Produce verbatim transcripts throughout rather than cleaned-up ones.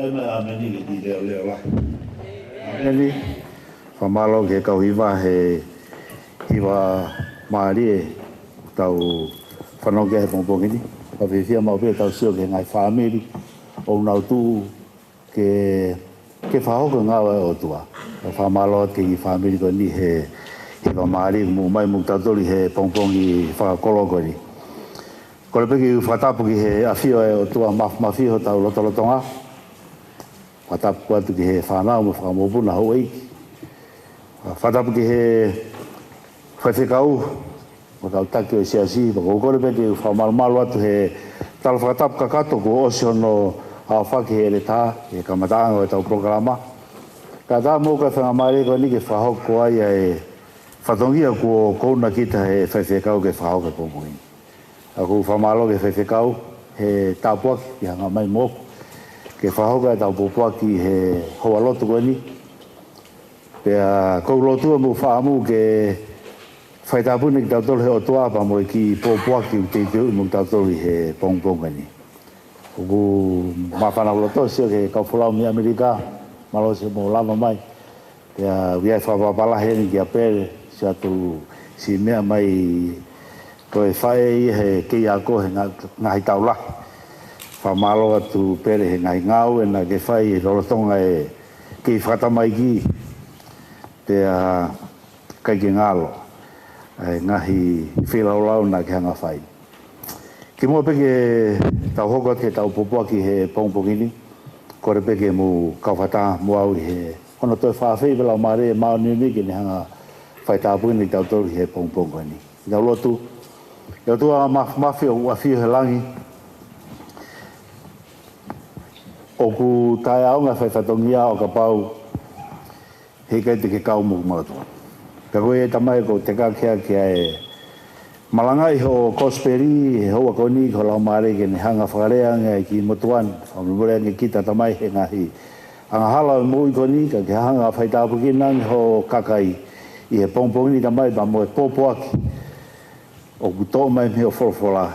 ʻĒmeni, ʻāmeni, ke tau leʻo lahi. ʻĀmeni. Fakamālō ki he kau hiva he hiva mālie ʻoku tau fanongo ki ai he pongipongi ni. Fakafiefia maʻu pē ʻetau sio ki he ngaahi fāmili ʻoku nau tuʻu ke, ke fakahoko e ngāue ʻa e ʻOtua. Fakamālō atu ki he fāmili ko eni he hiva mālie ʻoku mou ʻomai mo kitautolu he pongipongi fakakoloa ko eni. Kole pē ke u fakatapu ki he ʻafio ʻa e ʻOtua Māfimafi ʻi hotau lotolotonga. Fakatapu atu ki he fānau mo e fanga mokopuna, houʻeiki. Fakatapu ki he faifekau mo e kau taki ʻo e siasi, pea ʻoku ou kole pē ke u fakamalumalu atu he tala fakatapu kakato kuo ʻosi hono aofaki he ʻeletā he kamataʻanga ʻo ʻetau polokalama. Kae ʻatā mo e faingamālie ko eni ke fakahoko ai ʻa e fatongia kuo kouna kita he faifekau ke fakahoko he pongipongi ni. ʻOku ou fakamālō ki he faifekau he tāpuaki ke hanga mai moʻoku ke fakahoko ʻetau pōpoaki he houa lotu ko eni. Pea ʻoku ou lotua mo fakaʻamu ke faitāpuekina kitautolu he ʻOtua pea mo e kiʻi pōpoaki ʻoku teuteu mo kitautolu he pongipongi ni. ʻOku ou māfana loto sio ki he kau folau mei ʻAmelika, mālō siʻomou lava mai. Pea ʻoku ʻi ai e fakapapālangi heni kia Pele, sio atu siʻi meʻa mai ko e faʻē ia he kei ako he ngā-, ngaahi taʻu lahi. Fakamālō atu Pele he ngaahi ngāue naʻa ke fai lolotonga e kei fakatamaiki. Pea ʻikai ke ngalo ʻa e ngaahi feilaulau naʻa ke hanga fai. Kimuʻa pē ke tau hoko atu ki heʻetau pōpoaki he pongipongi ni, kole pē ke mou kau fakataha mo au ʻi he hono toe fakaafeʻi pē Laumālie Māʻoniʻoni ke ne hanga faitāpuekina kitautolu he pongipongi ni. Tau lotu. ʻE ʻOtua Māfimafi ʻoku ʻafio he langi, ʻoku taʻeʻaonga e fai fatongia ʻo kapau heʻikai te ke kau mo hoku mātuʻa. Pea ko ia Tamai ʻoku ou teka ki ai ke malangaʻi hoʻo kosipeli he houa ko eni, ko ho Laumālie ke ne hanga fakalea ange ai ki motuʻa ni, fakamolemole ange kita Tamai he ngaahi angahala ʻo e moʻui ko eni, ka ke hanga faitāpuekina ange ho kakai ʻi he pongipongi ni Tamai pea mo e pōpoaki ʻoku toʻo mai mei hoʻo folofola,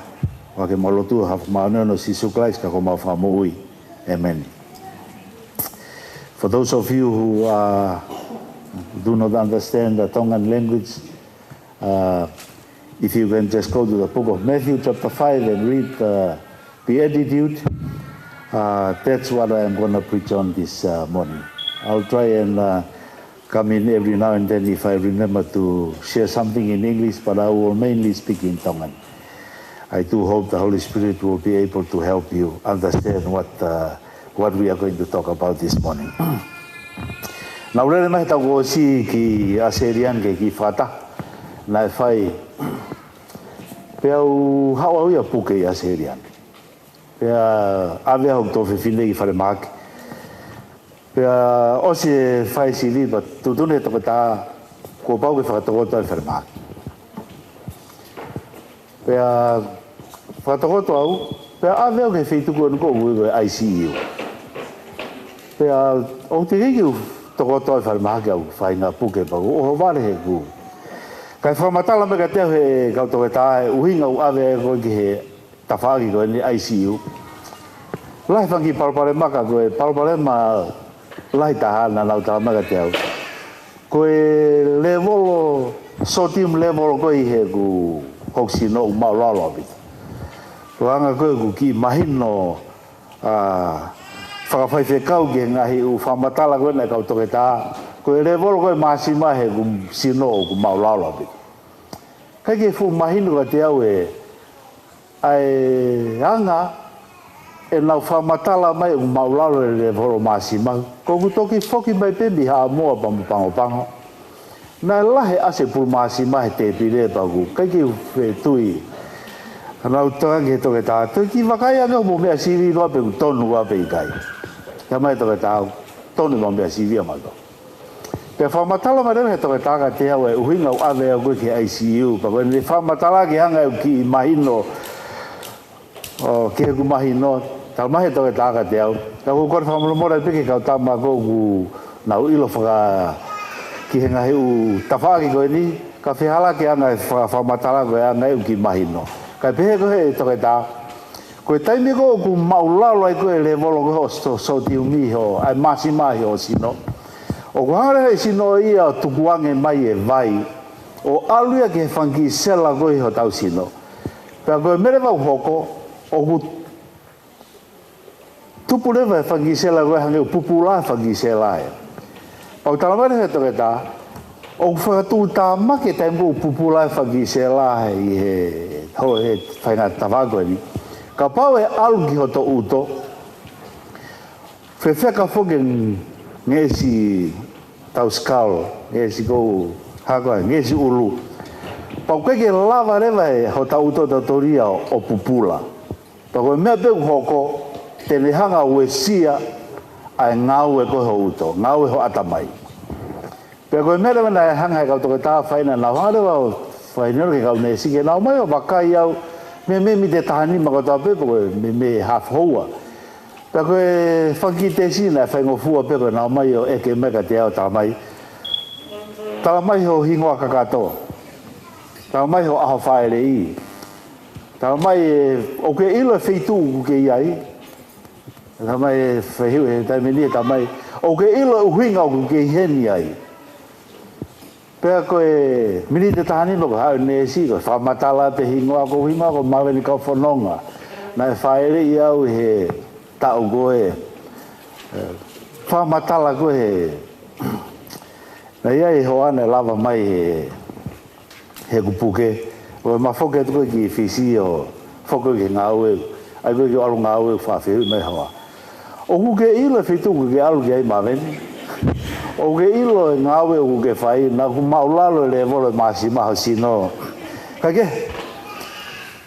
ʻoku mau lotua he huafa māʻoniʻoni ʻo Sīsū Kalaisi ko homau Fakamoʻui. ʻĒmeni. For those of you who, uh, do not understand the Tongan language, uh, if you can just go to the book of Matthew chapter five and read the Beatitude. Uh, that's what I am gonna preach on this, uh, morning. I'll try and, uh, come in every now and then if I remember to share something in English, but I will mainly speak in Tongan. I do hope the Holy Spirit will be able to help you understand what, uh, what we are going to talk about this morning. Naʻa ku lele mai he taʻu kuo ʻosi ki ʻAositelēlia ke kiʻi fakataha naʻe fai. Pea u haʻu au ia ʻo puke ʻi ʻAositelēlia. Pea ʻave au hoku tuofefine ki falemahaki. Pea ʻosi e fai sivi pea tuʻutuʻuni ʻe he toketā kuo pau ke fakatokoto ʻi falemahaki. Pea fakatokoto au, pea ʻave au ki he feituʻu ko eni ʻoku ui ko e I C U. Pea ʻoku teʻeki ke u tokoto ʻi falemahaki ʻa e faʻahinga puke pea ʻoku ʻohovale he kū. Kae fakamatala mai kiate au ʻe he kau toketā e ʻuhinga ʻoku ʻave au ki he tafaʻaki ko eni I C U. Lahi e fanga kiʻi palopalema ka ko e palopalema lahi taha naʻa nau tala mai kiate au, ko e lēvolo, sodium level ko ē ʻi heʻeku, hoku sino ʻoku māʻulalo ʻaupito. Ko e anga ko ē ʻeku kiʻi mahino, ʻa, fakafaifekau ki he ngaahi ʻū fakamatala ko ē naʻe kau toketā, ko e lēvolo ko ē māsima heʻeku sino ʻoku māʻulalo ʻaupito. ʻIkai ke fuʻu mahino kiate au e, ʻa e anga ʻenau fakamatala mai ʻoku māʻulalo e lēvolo māsima. Ko ʻeku toki foki mai pē mei Haʻamoa pea mo Pago Pago, naʻe lahi e ʻasi e pulu māsima he tēpile pea ʻoku ʻikai ke u fetuʻu. Naʻa nau tala ki he toketā, toe kiʻi vakai ange hoʻomou meʻa sivi ko ē pe ʻoku tonu ko ē pe ʻikai. Tala mai ʻe he toketā, tonu ʻemau meʻa sivi ʻamautolu. Pea fakamatala mai leva ʻe he toketā kiate au e ʻuhinga ʻoku ʻave au ko ē ki he I C U, pea ko ʻene fakamatala ki he anga ʻeku kiʻi mahino, ʻo, ki heʻeku mahino, tala mai ʻe he toketā kiate au. Ka ʻoku ou kole fakamolemole pē ki he kau tama ko ē ʻoku nau ʻilo faka-, ki he ngaahi ʻū tafaʻaki ko eni, ka fehālaaki e anga e faka-, fakamatala ko ē ʻa e anga ʻeku kiʻi mahino. Kae pehē ko ē ʻe he toketā, ko e taimi ko ē ʻoku māʻulalo ai ko ē e lēvolo ko ē hoʻo so-, sodium ʻi hoʻo, ʻa e māsima ʻi hoʻo sino, ʻoku hanga leva ʻe he sino ia ʻo tukuange mai e vai, ʻo ʻalu ia ki he fanga kiʻi sela ko ē ʻi hotau sino. Pea ko e meʻa leva ʻoku hoko, ʻoku tupu leva e fanga kiʻi sela ko ē hangē ʻoku pupula e fanga kiʻi sela ia. Pea ʻoku tala mai leva ʻe he toketā, ʻoku fakatuʻutāmaki e taimi ko ē ʻoku pupula e fanga kiʻi sela ʻi he, ho, he faʻahinga tafaʻaki ko eni. Kapau ʻe ʻalu ki hoto ʻuto, Pe feka foki ngeʻesi tau skull, ngeʻesi kou hako ai, ngeʻesi ʻulu. Pau ke ke lava leva ʻe hotau ʻuto tautoria ʻo pupula. Pea ko e meʻa pē ʻoku hoko, te ne hanga ʻo uesia ʻa e ngāue ko ē ho ʻuto, ngāue ho ʻatamai. Pea ko e meʻa leva naʻe hanga he kau toketā fai na, nau hanga leva ʻo fai nero ke kau neʻesi ke nau mai ʻo vakai au, meimei miniti ʻe taha nima kotoa pē, pe ko e meimei half hour. Pea ko e fanga kiʻi tesi naʻe faingofua pē ko e nau mai ʻo ʻeke mai kiate au, tala mai. Tala mai ho hingoa kakato. Tala mai ho ʻaho fāʻeleʻi. Tala mai ē, ʻoku ke ʻilo e feituʻu ʻoku ke ʻi ai. Tala mai ē, fehuʻi he taimi ni, tala mai, ʻoku ke ʻilo e ʻuhinga ʻoku ke ʻi heni ai. Pea ko e miniti ʻe taha nima ko e haʻu e neʻesi, ko e fakamatala pē hingoa, ko e hingoa ko Maveni Kaufononga. Naʻe fāʻeleʻi au he taʻu ko ē. Fakamatala ko ē he, naʻe ʻi ai e hoa naʻe lava mai he, he kupuke. ʻO ma foki atu ko ē ki Fisi ʻo foki ki he ngāue. ʻAi ko ē ke ʻalu ngāue, fakafehuʻi mai hoa. ʻOku ke ʻilo e feituʻu ʻoku ke ʻalu ki ai, Maveni? ʻOku ke ʻilo e ngāue ʻoku ke fai? Naʻa ku māʻulalo e lēvolo e māsima ho sino. Kae kehe,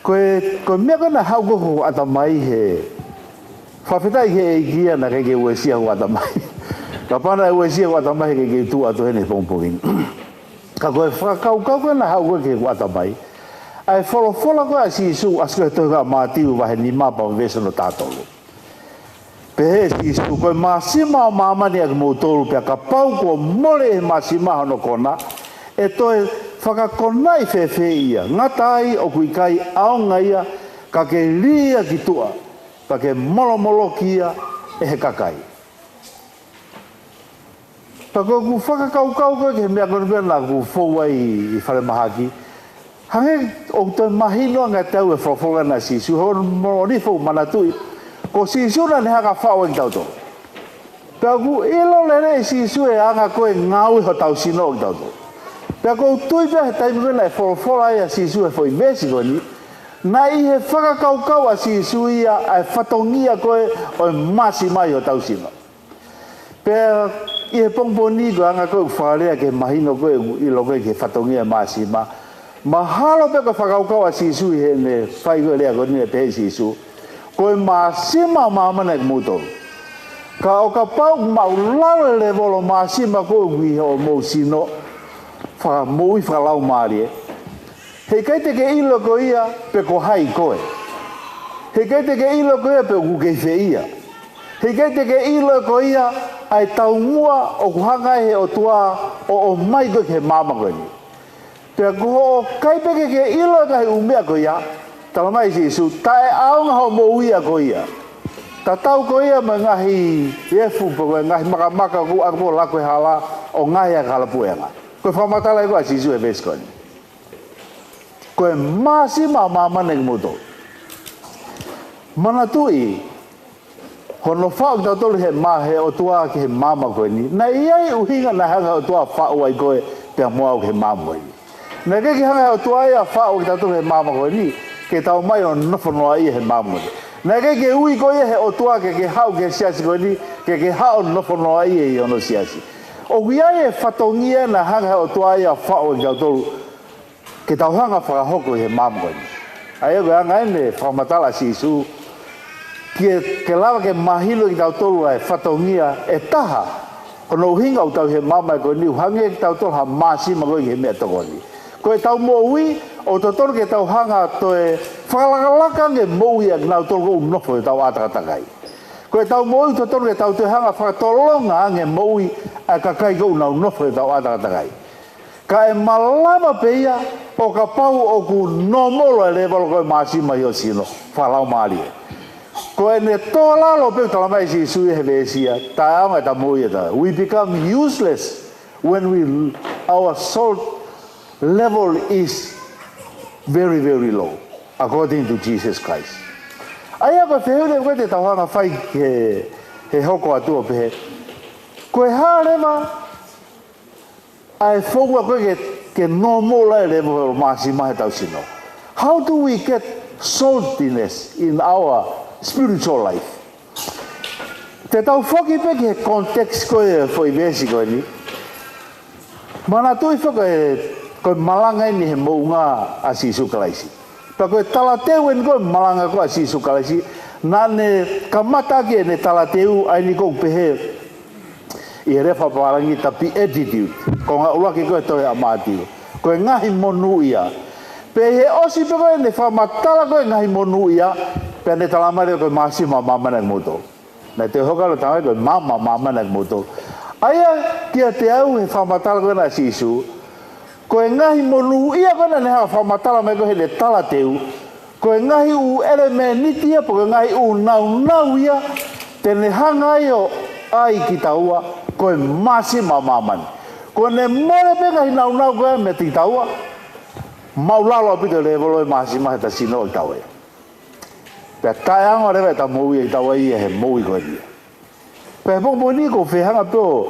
ko e, ko e meʻa ko ē naʻe haʻu ko ē ho ʻatamai he, fakafetaʻi ki he ʻEiki ia naʻe ʻikai ke uesia ho ʻatamai. Kapau naʻe uesia ho ʻatamai he ʻikai ke tuʻu atu heni he pongipongi ni. Ka ko e fakakaukau ko ē naʻe haʻu ko ē ki hoku ʻatamai, ʻa e folofola ko ē ʻa Sīsū, ʻasi ko ē he tohi ko ē ʻa Mātiu vahe nima pea veesi hono taha tolu. Pehē ʻe Sīsū, ko e māsima ʻo māmani ʻa kimoutolu, pea kapau kuo mole ʻe he māsima hono kona, ʻe toe fakakonaʻi fēfē ia? Ngata ai ʻoku ʻikai ʻaonga ia, ka ke lī ia ki tuʻa, pea ke molomoloki ia ʻe he kakai. Pea ko ʻeku fakakaukau ko ē ki he meʻa ko eni naʻa ku fou ai ʻi falemahaki. Hangē ʻoku toe mahino ange kiate au e folofola naʻe ʻa Sīsū, hono moʻoni foʻi manatuʻi. Ko Sīsū naʻa ne hanga ʻo faʻu ai kitautolu. Pea ʻoku ʻilo lelei ʻe Sīsū e anga ko ē ngāue hotau sino kitautolu. Pea ʻoku ou tui pē he taimi ko ē naʻe folofola ai ʻa Sīsū he foʻi veesi ko eni, naʻe ʻi he fakakaukau ʻa Sīsū ia ʻa e fatongia ko ē ʻo e māsima ʻi hotau sino. Pea ʻi he pongipongi ni ko e anga ko ē ʻeku fakalea ke mahino ko ē ʻeku ʻilo ko ē ki he fatongia māsima. Mahalo pē ko e fakakaukau ʻa Sīsū ʻi heʻene fai ko ē e lea ko eni, naʻe pehē ʻe Sīsū, ko e māsima ʻo māmani ʻa kimoutolu. Ka ʻo kapau ʻoku māʻulalo e lēvolo māsima ko ē ʻi hoʻomou sino, fakamoʻui fakalaumālie, heʻikai te ke ʻilo ko ia pe ko hai koe. Heʻikai te ke ʻilo ko ia pe ʻoku ke ʻi fē ia. Heʻikai te ke ʻilo ko ia ʻa e taumuʻa ʻoku hanga ai he ʻOtua ʻo ʻomai koe ki he māmani ko eni. Pea ko hoʻo ʻikai pē ke ke ʻilo e ngaahi ʻū meʻa ko ia, tala mai ʻe Sīsū, taʻeʻaonga hoʻo moʻui ia ko ia. Tatau ko ia mo e ngaahi efu pe ko e ngaahi makamaka ʻoku ʻalu ʻo laku he hala ʻo ngaohi ʻa e kalapueʻanga. Ko e fakamatala ia ko ē ʻa Sīsū he veesi ko eni. Ko e māsima ʻo māmani ʻa kimoutolu. Manatuʻi, hono faʻu kitautolu he mā-, he ʻOtua ki he māmani ko eni, naʻe ʻi ai e ʻuhinga naʻe hanga he ʻOtua ʻo faʻu ai koe pea mo au ki he māmani ko eni. Naʻe ʻikai ke hanga he ʻOtua ia ʻo faʻu kitautolu he māmani ko eni ke tau mai ʻo nofo noaʻia he māmani ko eni. Naʻe ʻikai ke ui koe ia he ʻOtua ke ke haʻu ki he siasi ko eni, ke ke haʻu ʻo nofo noaʻia ʻi hono siasi. ʻOku ʻi ai e fatongia naʻe hanga he ʻOtua ia ʻo faʻu kitautolu ke tau hanga ʻo fakahoko ʻi he māmani ko eni. ʻA ia ko e anga eni e fakamatala ʻa Sīsū, ke, ke lava ke mahino kiate kitautolu ʻa e fatongia ʻe taha, ko hono ʻuhinga ʻoku tau ʻi he māmani ko eni, ʻoku hangē kitautolu ha māsima ko ē ki he meʻatokoni. Ko ʻetau moʻui, ʻoku totonu ke tau hanga ʻo toe fakalakalaka ange e moʻui ʻa kinautolu ʻoku nofo ʻi hotau ʻātakatakai. Ko ʻetau moʻui, ʻoku totonu ke tau toe hanga ʻo fakatolonga ange e moʻui ʻa e kakai ʻoku nau nofo ʻi hotau ʻātakatakai. Ka ʻe malava pē ia ʻo kapau ʻoku nōmolo e lēvolo ko ē māsima ʻi ho sino fakalaumālie. Ko ʻene tō lalo pē, tala mai ʻe Sīsū ia he veesi ia, taʻeʻaonga ʻeta moʻui ʻe taha. We become useless when we, our salt level is very, very low, according to Jesus Christ. ʻA ia ko e fehuʻi leva ko ē te tau hanga ʻo fai he, he hoko atu ʻo pehē, ko e hā leva ʻa e founga ko ē ke, ke nōmolo ai e lēvolo māsima ʻi hotau sino? How do we get saltiness in our spiritual life? Te tau foki pē ki he context ko ē foʻi veesi ko eni. Manatuʻi foki ko e, ko e malanga eni he moʻunga ʻa Sīsū Kalaisi. Pea ko e talateu eni ko e malanga ko ē ʻa Sīsū Kalaisi, naʻa ne kamata ki heʻene talateu ʻa eni ʻoku pehē ʻi he lea fakapālangi the Beatitude, konga ʻuluaki ko ē tohi ʻa Mātiu. Ko e ngaahi monūʻia. Pea ʻi he ʻosi pē ko ē ʻene fakamatala ko ē ngaahi monūʻia, pea ne talamai leva ko e māsima ʻa māmani ʻa kimoutolu. Naʻe toe hoko atu ʻo talamai ko e maama ʻa māmani ʻa kimoutolu. ʻA ia kiate au he fakamatala ko ena ʻa Sīsū, ko e ngaahi monūʻia ko ena naʻe hanga ʻo fakamatala mai ko ē heʻene talateu, ko e ngaahi ʻū ʻelemēniti ia, pe ko e ngaahi ʻū nāunau ia, te ne hanga ai ʻo ʻai kitaua, ko e māsima ʻa māmani. Ko ʻene mole pē ngaahi nāunau ko ē meiate kitaua, māʻulalo ʻaupito e lēvolo e māsima heʻeta sino ʻo kitaua ia. Pea taʻeʻaonga leva ʻetau moʻui ʻa kitaua ia he moʻui ko eni. Pea he pongipongi ni ʻoku ou fie hanga pē ʻo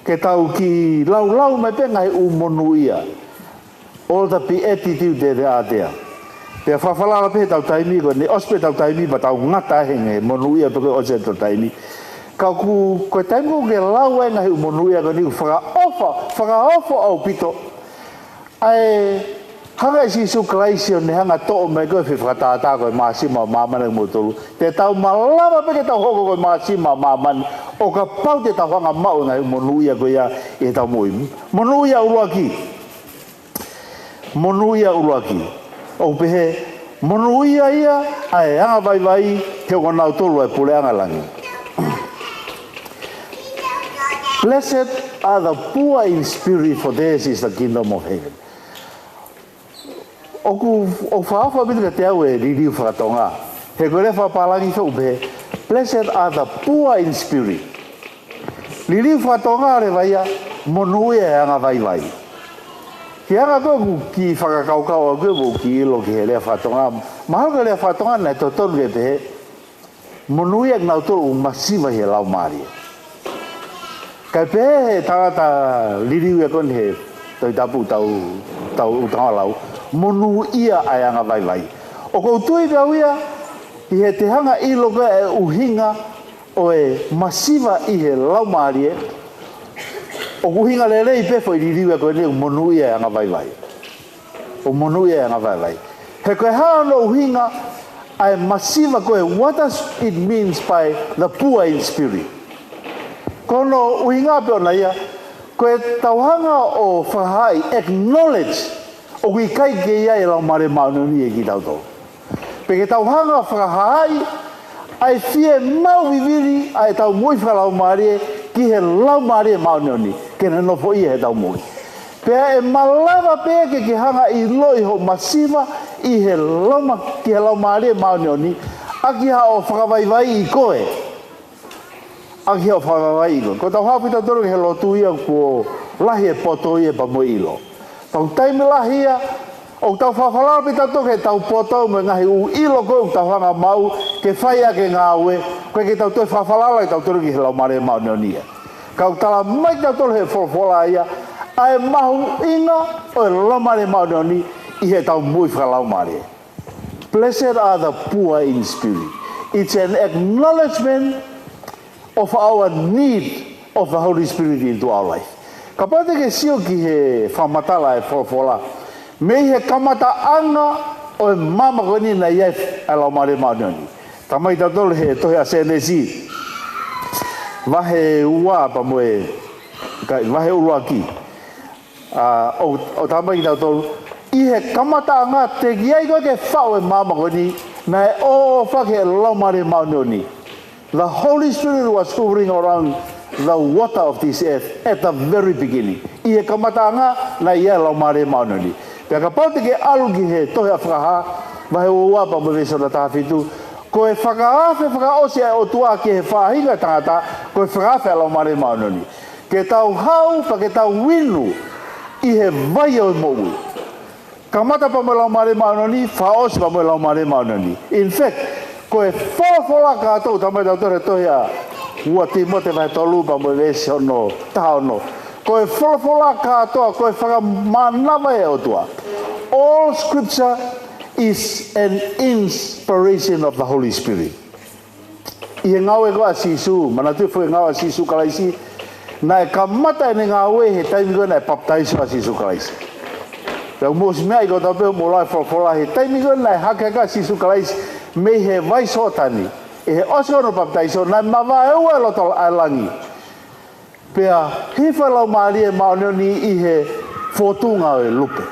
ke tau kiʻi laulau mai pē ngaahi ʻū monūʻia. All the Beatitude there are there. Pea fakafalala pē heʻetau taimi ko eni, ʻosi pē ʻetau taimi pea tau ngata he ngaahi monūʻia pē ko ē ʻosi ʻetau taimi. Ka ʻoku, ko e taimi ʻoku ke lau ai ngaahi ʻū monūʻia ko eni ʻoku fakaʻofa, fakaʻofa ʻaupito. ʻA e hanga ʻe Sīsū Kalaisi ʻo ne hanga ʻo toʻo mai ko ē fefakatātā ko e māsima ʻa māmani ʻa kimoutolu. Te tau malava pē ke tau hoko ko e māsima ʻa māmani, ʻo kapau te tau hanga ʻo maʻu e ngaahi monūʻia ko ia ʻi heʻetau moʻui. Monūʻia ʻuluaki. Monūʻia ʻuluaki. ʻOku pehē, monūʻia ia ʻa e angavaivai, he ko kinautolu ʻa e puleʻanga ʻo langi. Blessed are the poor in spirit, for theirs is the kingdom of heaven. ʻOku, ʻoku fakaʻofa ʻaupito kiate au e liliu fakatonga. He ko e lea fakapālangi ʻoku pehē, blessed are the poor in spirit. Liliu fakatonga leva ia, monūʻia e angavaivai. Ke hanga ko ē ʻo kiʻi fakakaukau ʻaupito ʻo kiʻi ʻilo ki he lea fakatonga. Mahalo ko e lea fakatonga naʻe totonu ke pehē, monūʻia kinautolu ʻoku masiva ʻi he laumālie. Kae pehē he tangata liliu ia ko eni he Tohi Tapu ʻoku tau, tau, ʻoku tau lau, monūʻia ʻa e angavaivai. ʻOku ou tui pē au ia, ʻi heʻete hanga ʻo ʻilo ko ē e ʻuhinga ʻo e masiva ʻi he laumālie, ʻoku ʻuhinga lelei pē foʻi liliu ia ko eni ʻoku monūʻia e angavaivai. ʻOku monūʻia e angavaivai. He ko e hā hono ʻuhinga ʻa e masiva ko ē, what does it means by the poor in spirit? Ko hono ʻuhinga pē ʻona ia, ko ʻetau hanga ʻo fakahaaʻi, acknowledge, ʻoku ʻikai ke ʻi ai e Laumālie Māʻoniʻoni ʻiate kitautolu. Pe ke tau hanga ʻo fakahaaʻi ʻa e fiemaʻu vivili ʻa ʻetau moʻui fakalaumālie ki he Laumālie Māʻoniʻoni, ke ne nofoʻia heʻetau moʻui. Pea ʻe malava pē ke ke hanga ʻo ʻiloʻi hoʻo masiva ʻi he lauma-, ki he Laumālie Māʻoniʻoni, ʻaki haʻo fakavaivaiʻi koe. ʻAki haʻo fakavaivaiʻi koe. Ko ʻetau haʻu kitautolu ki he lotu ia kuo lahi e poto ia pea mo e ʻilo. Pea ʻoku taimi lahi ia, ʻoku tau fakafalala pē kitautolu ki heʻetau poto mo e ngaahi ʻū ʻilo ko ē ʻoku tau hanga ʻo maʻu ke fai ʻaki e ngāue, ʻoku ʻikai ke tau toe fakafalala kitautolu ki he Laumālie Māʻoniʻoni ia. Ka ʻoku talamai kiate kitautolu ʻe he folofola ia, ʻa e mahuʻinga ʻo e Laumālie Māʻoniʻoni ʻi heʻetau moʻui fakalaumālie. Blessed are the poor in spirit. It's an acknowledgement of our need of the Holy Spirit into our life. Kapau te ke sio ki he fakamatala ʻa e folofola, mei he kamataʻanga ʻo e maama ko eni naʻe ʻi ai e Laumālie Māʻoniʻoni. Talamai kiate kitautolu he tohi ʻa Sēnesi, vahe ua pea mo e, ka, vahe ʻuluaki. ʻA, ʻo, ʻo talamai kiate kitautolu, ʻi he kamataʻanga teʻeki ai ko ē ke faʻu e maama ko eni, naʻe ʻōʻōfaki e Laumālie Māʻoniʻoni. The Holy Spirit was hovering around the water of this earth at the very beginning. ʻI he kamataʻanga naʻe ʻi ai e Laumālie Māʻoniʻoni. Pea kapau te ke ʻalu ki he tohi ʻa Fakahā, vahe ua ua pea mo e veesi hono taha fitu, ko e fakaafe fakaʻosi ʻa e ʻOtua ki he faʻahinga tangata, ko e fakaafe ʻa e Laumālie Māʻoniʻoni. Ke tau haʻu, pea ke tau inu ʻi he vai ʻo e moʻui. Kamata pea mo e Laumālie Māʻoniʻoni, fakaʻosi pea mo e Laumālie Māʻoniʻoni. In fact, ko e folofola kātoa, talamai kiate kitautolu he tohi ʻa ua Tīmote vahe tolu pea mo e veesi hono taha ono. Ko e folofola kātoa, ko e fakamānava ʻa e ʻOtua. All scripture is an inspiration of the Holy Spirit. ʻI he ngāue ko ē ʻa Sīsū, manatuʻi foki e ngāue ʻa Sīsū Kalaisi, naʻe kamata ʻene ngāue he taimi ko ē naʻe papitaiso ai ʻa Sīsū Kalaisi. Pea mou ʻosi meaʻi kotoa pē hoʻomou lau e folofola, he taimi ko ē naʻe hake hake ai ʻa Sīsū Kalaisi mei he vai Sioatani, ʻi he ʻosi hono papitaiso, naʻe mavaeua e loto ʻa e langi. Pea hifo e Laumālie Māʻoniʻoni ʻi he fōtunga ʻo e lupe.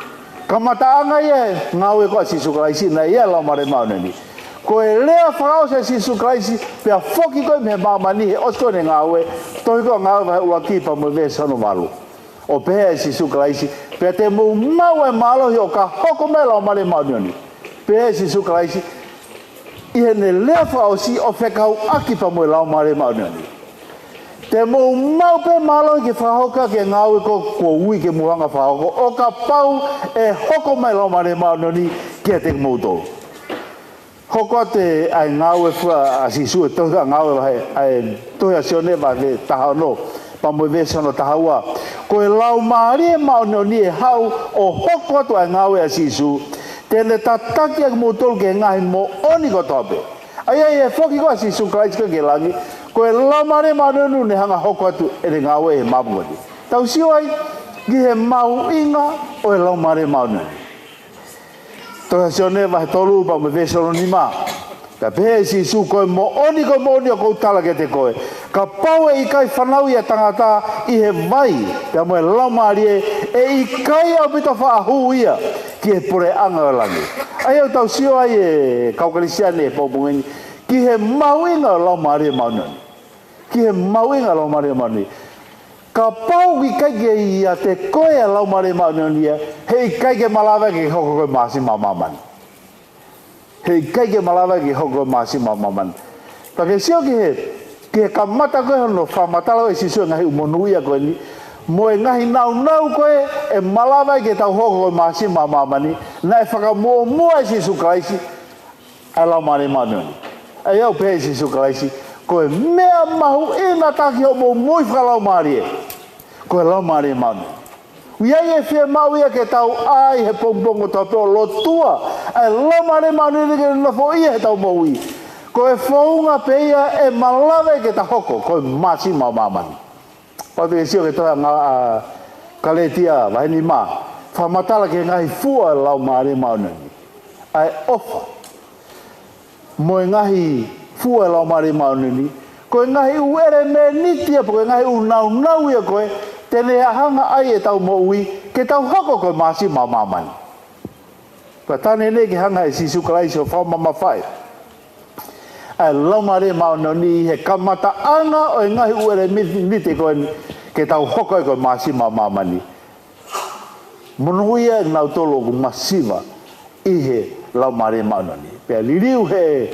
Kamataʻanga ia e ngāue ko ē ʻa Sīsū Kalaisi, naʻe ʻi ai e Laumālie Māʻoniʻoni. Ko e lea fakaʻosi ʻa Sīsū Kalaisi, pea foki ko ē mei he māmani he ʻosi ko ē ʻene ngāue, tohi ko ē Ngāue vahe ʻuluaki pea mo e veesi hono valu. ʻO pehē ʻe Sīsū Kalaisi, pea te mou maʻu e mālohi ʻo ka hoko mai e Laumālie Māʻoniʻoni. Pehē ʻe Sīsū Kalaisi, ʻi heʻene lea fakaʻosi ʻo fekauʻaki pea mo e Laumālie Māʻoniʻoni. Te mou maʻu pē mālohi ke fakahoko ʻaki e ngāue ko ē kuo ui ke mou hanga ʻo fakahoko, ʻo kapau ʻe hoko mai e Laumālie Māʻoniʻoni kiate kimoutolu. Hoko atu e, ʻa e ngāue fua ʻa Sīsū, e tohi ko ē Ngāue vahe, ʻa e tohi ʻa Sione vahe taha ono, pea mo e veesi hono taha ua. Ko e Laumālie Māʻoniʻoni ʻe haʻu ʻo hoko atu ʻa e ngāue ʻa Sīsū, te ne tataki ʻa kimoutolu ki he ngaahi moʻoni kotoa pē. ʻA ia ʻi he foki ko ē ʻa Sīsū Kalaisi ko ē ki langi, ko e Laumālie Māʻoniʻoni ʻoku ne hanga ʻo hoko atu ʻene ngāue he māmani ko eni. Tau sio ai ki he mahuʻinga ʻo e Laumālie Māʻoniʻoni. Tohi ʻa Sione vahe tolu pea mo e veesi hono nima. Pea pehē ʻe Sīsū, ko e moʻoni, ko e moʻoni ʻoku ou tala kiate koe, kapau ʻe ʻikai fanauʻi ʻa e tangata ʻi he vai pea mo e Laumālie, ʻe ʻikai ʻaupito faʻa hū ia ki he puleʻanga ʻo langi. ʻA ia ʻoku tau sio ai e kau Kalisitiane he pongipongi ni ki he mahuʻinga ʻo e Laumālie Māʻoniʻoni. Ki he mahuʻinga ʻo e Laumālie Māʻoniʻoni. Kapau ʻoku ʻikai ke ʻiate koe ʻa e Laumālie Māʻoniʻoni ia, heʻikai ke malava ke hoko ko ē māsima ʻo māmani. Heʻikai ke malava ke hoko ko ē māsima ʻo māmani. Pea ke sio ki he, ki he kamata ko ē hono fakamatala ʻe Sīsū e ngaahi ʻū monūʻia ko eni, mo e ngaahi nāunau ko ē ʻe malava ai ke tau hoko ko ē māsima ʻo māmani, naʻe fakamuʻomuʻa ʻe Sīsū Kalaisi ʻa e Laumālie Māʻoniʻoni. ʻA ia ʻoku pehē ʻe Sīsū Kalaisi, ko e meʻa mahuʻinga taha ki hoʻomou moʻui fakalaumālie, ko e Laumālie Māʻoniʻoni. ʻOku ʻi ai e fiemaʻu ia ke tau ʻai he pongipongi kotoa pē ʻo lotua ʻa e Laumālie Māʻoniʻoni ke nofoʻia heʻetau moʻui. Ko e founga pē ia ʻe malava ai ke ta hoko ko e māsima ʻo māmani. Kapau te ke sio ki he tohi ʻa Nga-, ʻa Kalētia vahe nima, fakamatala ki he ngaahi fua ʻo e Laumālie Māʻoniʻoni. ʻA e ʻofa mo e ngaahi fua ʻo e Laumālie Māʻoniʻoni, ko e ngaahi ʻū ʻelemēniti ia, pe ko e ngaahi ʻū nāunau ia ko ē te ne hanga ʻai ʻetau moʻui ke tau hoko ko e māsima ʻo māmani. Pea tā neʻineʻi ke hanga ʻe Sīsū Kalaisi ʻo fakamamafaʻi ʻa e Laumālie Māʻoniʻoni ʻi he kamataʻanga ʻo e ngaahi ʻū ʻelemēniti ko eni ke tau hoko ai ko e māsima ʻo māmani. Monūʻia ʻa kinautolu ʻoku masiva ʻi he Laumālie Māʻoniʻoni. Pea liliu he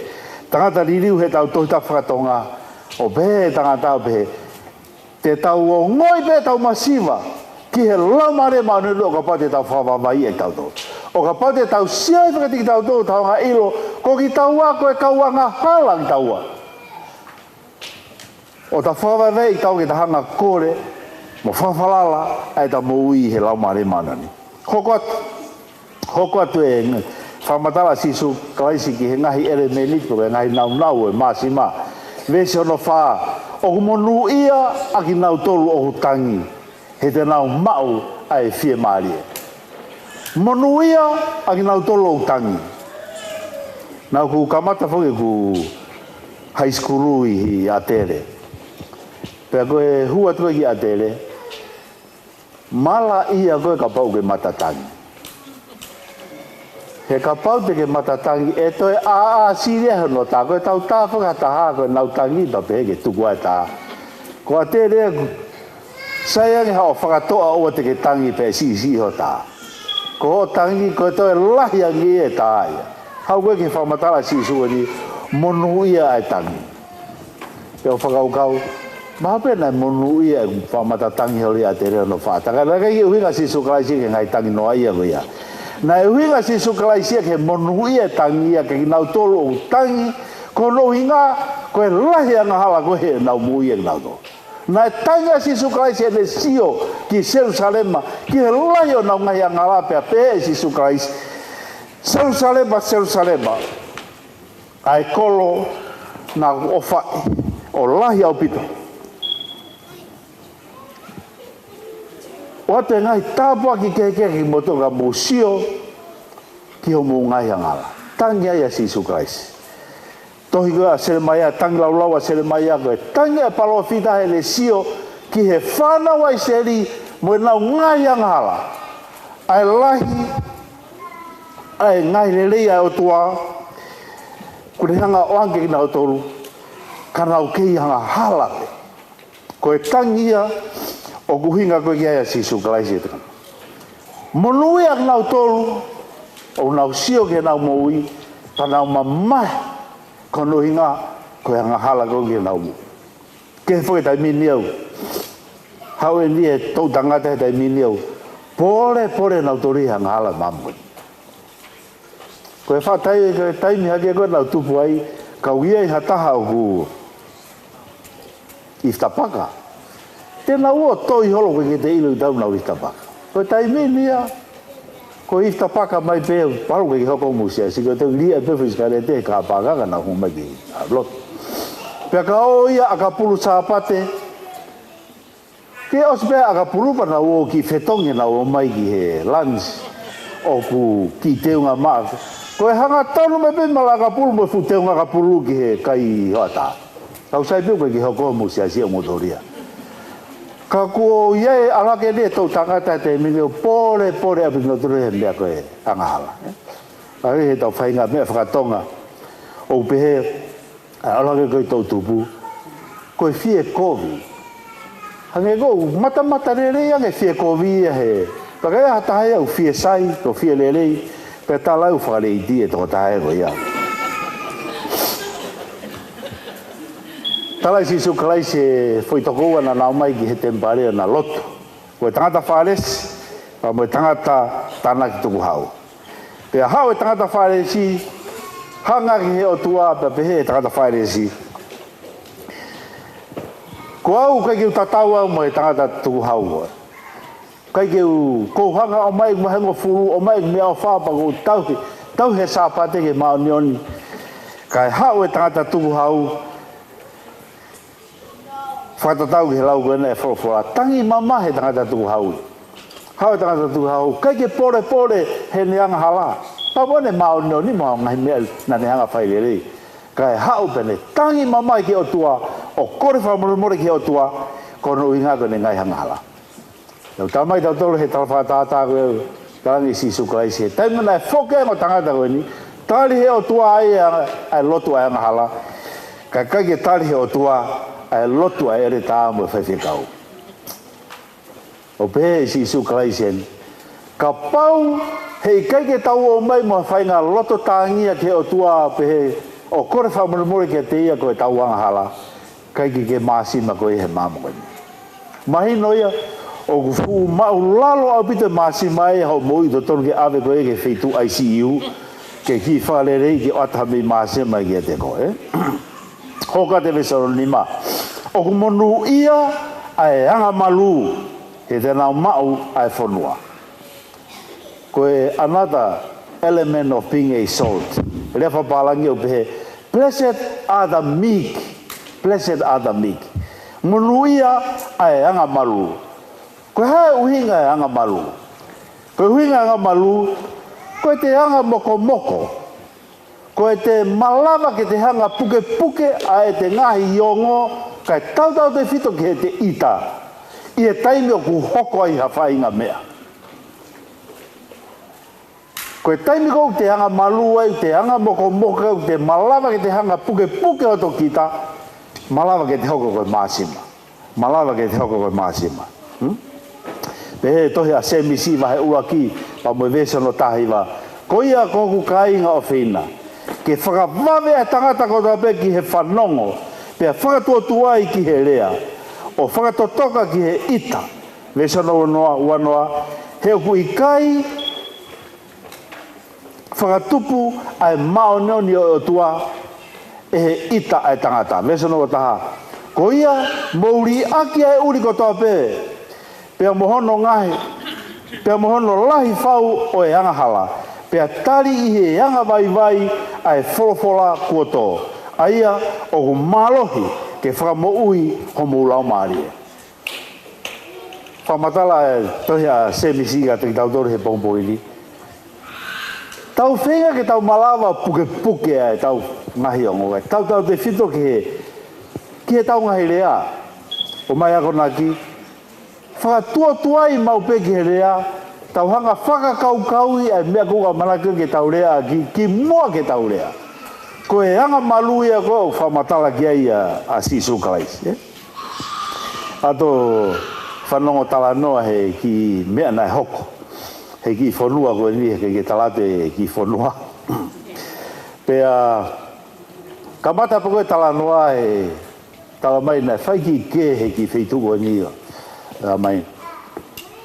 tangata, liliu heʻetau Tohi Tapu faka-Tonga, ʻo pehē he tangata ʻo pehē, te tau ongoʻi pē ʻetau masiva ki he Laumālie Māʻoniʻoni ʻo kapau te tau fakavavaiʻi ʻe kitautolu. ʻO kapau te tau sio ai fakataha kitautolu, tau hanga ʻo ʻilo ko kitaua ko e kau angahala kitaua. ʻO ta fakavavaiʻi kitaua ke ta hanga ʻo kole mo fakafalala ʻa ʻetau moʻui he Laumālie Māʻoniʻoni. Hoko atu, hoko atu e fakamatala ʻa Sīsū Kalaisi ki he ngaahi ʻelemēniti pe ko e ngaahi nāunau ʻo e māsima. Veesi hono fā, ʻoku monūʻia ʻa kinautolu ʻoku tangi, he te nau maʻu ʻa e fiemālie. Monūʻia ʻa kinautolu ʻoku tangi. Naʻa ku kamata foki ʻeku high school ʻi ʻAtele. Pea ko e hū atu ko ē ki ʻAtele, malaʻia koe kapau ʻoku ke mata tangi. He kapau te ke mata tangi, ʻe toe ʻāʻāsili ai hono tā. Ko ʻetau tā fakataha, ko ʻenau tangi pea pehē ke tuku ai e tā. Ko ʻAtele, sai ange haʻo fakatoʻa ʻoua te ke tangi pea siʻisiʻi ho tā. Ko hoʻo tangi, ko e toe lahi ange e tā ia. Haʻu ko ē ki he fakamatala ʻa Sīsū eni, monūʻia ʻa e tangi. Pea u fakakaukau, mahalo pē naʻe monūʻia e fanga mata tangi holi ʻa ʻAtele hono faʻa tā. Ka naʻe ʻikai ke ʻuhinga ʻa Sīsū Kalaisi ki he ngaahi tangi noaʻia ko ia. Naʻe ʻuhinga ʻa Sīsū Kalaisi ki he monūʻia e tangi ia ʻa kinautolu ʻoku tangi, ko hono ʻuhinga ko e lahi angahala ko ē heʻenau moʻui ʻa kinautolu. Naʻe tangi ʻa Sīsū Kalaisi heʻene sio ki Selūsalema, ki he lahi ʻo ʻenau ngaahi angahala, pea pehē ʻe Sīsū Kalaisi, Selūsalema, Selūsalema, ʻa e kolo Naʻa ku ʻofaʻi ʻo lahi ʻaupito. ʻOatu e ngaahi tāpuaki kehekehe kimoutolu ka mou sio ki hoʻomou ngaahi angahala. Tangi ai ʻa Sīsū Kalaisi. Tohi ko ē ʻa Selemaia, tangi laulau ʻa Selemaia, ko e tangi ʻa e palōfita heʻene sio ki he fānau ʻa ʻIsileli mo ʻenau ngaahi angahala. ʻA e lahi ʻa e ngaahi lelei ʻa e ʻOtua kuo ne hanga ʻo ʻoange kinautolu, ka nau kei angahala pē. Ko e tangi ia ʻoku ʻuhinga ko ē ki ai ʻa Sīsū Kalaisi ʻe tokanga. Monūʻia kinautolu ʻoku nau sio ki heʻenau moʻui, pea nau mamahi, ko hono ʻuhinga ko e angahala ko ē ki heʻenau moʻui. Kehe foki e taimi ni ʻoku haʻu eni e toʻu tangata he taimi ni ʻoku pōlepole nautolu he angahala ʻi māmani. Ko e faʻa taimi, ko e taimi hake ko ē naʻa ku tupu ai, ka ʻoku ʻi ai ha taha ʻoku ifitapaka. Te nau ō ʻo toi holo ko ē ke te ʻilo ʻe kitautolu naʻa ku ifitapaka. Ko e taimi ni ia, ko e ifitapaka mai pē, pau ke ke hoko hoʻomou siasi, ko e tau lia pē foʻi sikaleti he kāpaka ka nau hū mai ki he lotu. Pea ka ō ia ʻakapulu Sāpate, ke ʻosi pē ʻakapulu pea nau ō ki fetongi, nau ō mai ki he lunch ʻoku kiʻi teunga maʻa. Ko e hangatonu mai pē mala ʻakapulu mo e fuʻu teunga ʻakapulu ki he kai hoʻatā. Kau sai pē ʻoku ʻikai ke hoko hoʻomou siasi ʻoku mou tolia. Ka kuo ʻi ai e ʻalu hake eni e toʻu tangata he taimi ni ʻoku pōlepole ʻaupito kinautolu he meʻa ko e angahala. ʻA ia he tau faʻahinga meʻa fakatonga ʻoku pehē, ʻa e ʻalu hake ko ē toʻu tupu, ko e fie kovi. Hangē ko ʻoku matamata lelei ange fie kovi ia he. Pea ka ʻi ai ha taha ia ʻoku fie sai, ko e fie lelei, pea tala ʻoku fakaleiti e tokotaha ko ia. Tala ʻe Sīsū Kalaisi e foʻi tokoua naʻa nau ō mai ki he temipale ʻo na lotu. Ko e tangata Fālesi, pea mo e tangata tānaki tukuhau. Pea haʻu e tangata Fālesi, hanga ki he ʻOtua, pea pehē e tangata Fālesi, ko au ʻoku ʻikai ke u tatau au mo e tangata tukuhau. ʻIkai ke u, ʻoku ou hanga ʻo ʻomai ʻeku vahehongofulu, ʻomai ʻeku meʻaʻofa pea ʻoku ou tauhi, tauhi e Sāpate ke māʻoniʻoni. Kae haʻu e tangata tukuhau, fakatatau ki he lau ko ena e folofola, tangi mamahi e tangata tukuhau. Haʻu e tangata tukuhau, ʻikai ke pōlepole heʻene angahala. Pea mo ʻene māʻoniʻoni mo e ngaahi meʻa naʻa ne hanga ʻo fai lelei. Kae haʻu pea ne tangi mamahi ki he ʻOtua, ʻo kole fakamolemole ki he ʻOtua, ko hono ʻuhinga ko ʻene ngaahi angahala. Naʻa ku tala mai kiate kitautolu he tala fakatātā ko ē, tala ange ʻe Sīsū Kalaisi he taimi naʻe foki ai e ongo tangata ko eni, tali ʻe he ʻOtua ʻa e, ʻa e lotu ʻa e angahala, kae ʻikai ke tali ʻe he ʻOtua ʻa e lotu ʻa e ʻeletā mo e faifekau. ʻOku pehē ʻe Sīsū Kalaisi eni, kapau he ʻikai ke tau ō mai mo ha faʻahinga loto tāngia ki he ʻOtua pehē ʻo kole fakamolemole kiate ia ko ʻetau angahala, ʻikai ke ke māsima koe he māmani ko eni. Mahino ia, ʻoku fuʻu māʻulalo ʻaupito e māsima ʻi hoʻo moʻui ʻi totonu ke ʻave koe ki he feituʻu I C U, ke kiʻi fakalelei ke ʻoatu ha meʻi māsima kiate koe. Hoko atu e veesi hono nima. ʻOku monūʻia ʻa e angamalū, he te nau maʻu ʻa e fonua. Ko e another element of being a salt. Lea fakapālangi ʻoku pehē, "Blessed are the meek." Blessed are the meek. Monūʻia ʻa e angamalū. Ko e hā e ʻuhinga e angamalū? Ko e ʻuhinga e angamalū, ko e te anga mokomoko. Ko e te malava ke te hanga pukepuke ʻa e te ngaahi ongo, kae tautautefito ki he te ʻita, ʻi he taimi ʻoku hoko ai ha faʻahinga meʻa. Ko e taimi ko ē ʻoku te angamalū ai, te anga mokomoko, ʻoku te malava ke te hanga pukepuke hoto kita, malava ke te hoko ko e māsima. Malava ke te hoko ko e māsima. Hmm? Pehē ʻe he tohi ʻa Sēmisi vahe ʻuluaki, pea mo e veesi hono taha hiva. Ko ia ko hoku kāinga ʻofeina, ke fakavave ʻa e tangata kotoa pē ki he fanongo, pea fakatuotuai ki he lea, ʻo fakatotoka ki he ʻita. Veesi hono uanoa, uanoa, he ʻoku ʻikai fakatupu ʻa e māʻoniʻoni ʻo e ʻOtua ʻe he ʻita ʻa e tangata. Veesi hono uotaha. Ko ia, mou liʻaki ʻa e ʻuli kotoa pē, pea mo hono ngaahi, pea mo hono lahi fau ʻo e angahala, pea tali ʻi he angavaivai ʻa e folofola kuo tō. ʻA ia ʻoku mālohi ke fakamoʻui homou laumālie. Fakamatala e tohi ʻa Sēmisi kiate kitautolu he pongipongi ni. Tau feinga ke tau malava pukepuke ʻa ʻetau ngaahi ongo, ʻa e tautautefito ki he, ki heʻetau ngaahi lea. ʻOmai akonaki, fakatuotuai maʻu pē ki he lea, tau hanga fakakaukauʻi ʻa e meʻa ʻoku ʻamanaki ke tau lea ʻaki, kimuʻa ke tau lea. Ko e anga malū ia ko ē ʻoku fakamatala ki ai ʻa, ʻa Sīsū Kalaisi, ē? ʻA e fanongo talanoa he kiʻi meʻa naʻe hoko he kiʻi fonua ko eni, he ʻikai ke tala atu e kiʻi fonua. Pea kamata pē ko ē talanoa, ʻe talamai naʻe fai kiʻi kē he kiʻi feituʻu ko eni, ʻo talamai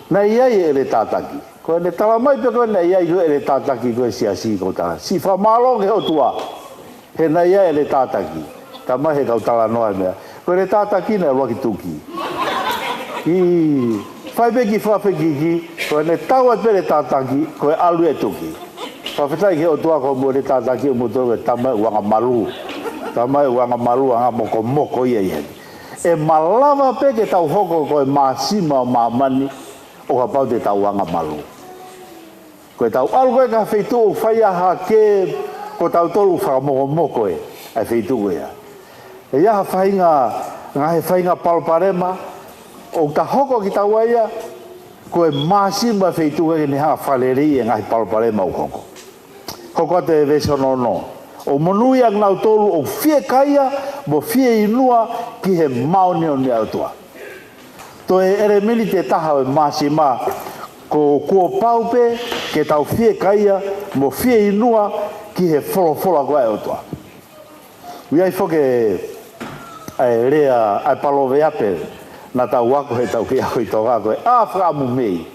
naʻe ʻi ai e ʻeletā taki. Ko ʻene talamai pē ko ē naʻe ʻi ai ko ē ʻeletā taki ko ē, siasi, ko e tala, siʻi fakamālō ki he ʻOtua he naʻe ʻi ai e ʻeletā taki. Talamai he kau talanoa e meʻa, ko e ʻeletā taki naʻe ʻuluaki tuki. ʻI, fai pē kiʻi fakafekiki, ko ʻene tau atu pē ʻeletā taki, ko e ʻalu e tuki. Fakafetaʻi ki he ʻOtua ko hoʻomou ʻeletā taki ʻoku mou tō, ko e tama ʻoku anga malū. Tama ʻoku anga malū, anga mokomoko ia ʻi heni. ʻE malava pē ke tau hoko ko e māsima ʻo māmani ʻo kapau te tau anga malū. Ko ʻetau ʻalu ko ē ki ha feituʻu ʻoku fai ai ha kē, ko tautolu ʻoku fakamokomoko ē ʻa e feituʻu ia. ʻE ʻi ai ha faʻahinga, ngaahi faʻahinga palopalema ʻoku ta hoko kitaua ia, ko e māsima e feituʻu ia ke ne hanga fakaleleiʻi e ngaahi palopalema ʻoku hoko. Hoko atu e veesi hono ono. ʻOku monūʻia ʻa kinautolu ʻoku fiekaia mo fieinua ki he māʻoniʻoni ʻa e ʻOtua. Toe ʻelemēniti ʻe taha ʻo e māsima, ko, kuo pau pē ke tau fiekaia mo fieinua ki he folofola ko ē ʻa e ʻOtua. ʻOku ʻi ai foki ʻa e lea, ʻa e paloveape naʻa tau ako heʻetau kei ako ʻi Tonga, ko e ʻā fakaʻamu mei.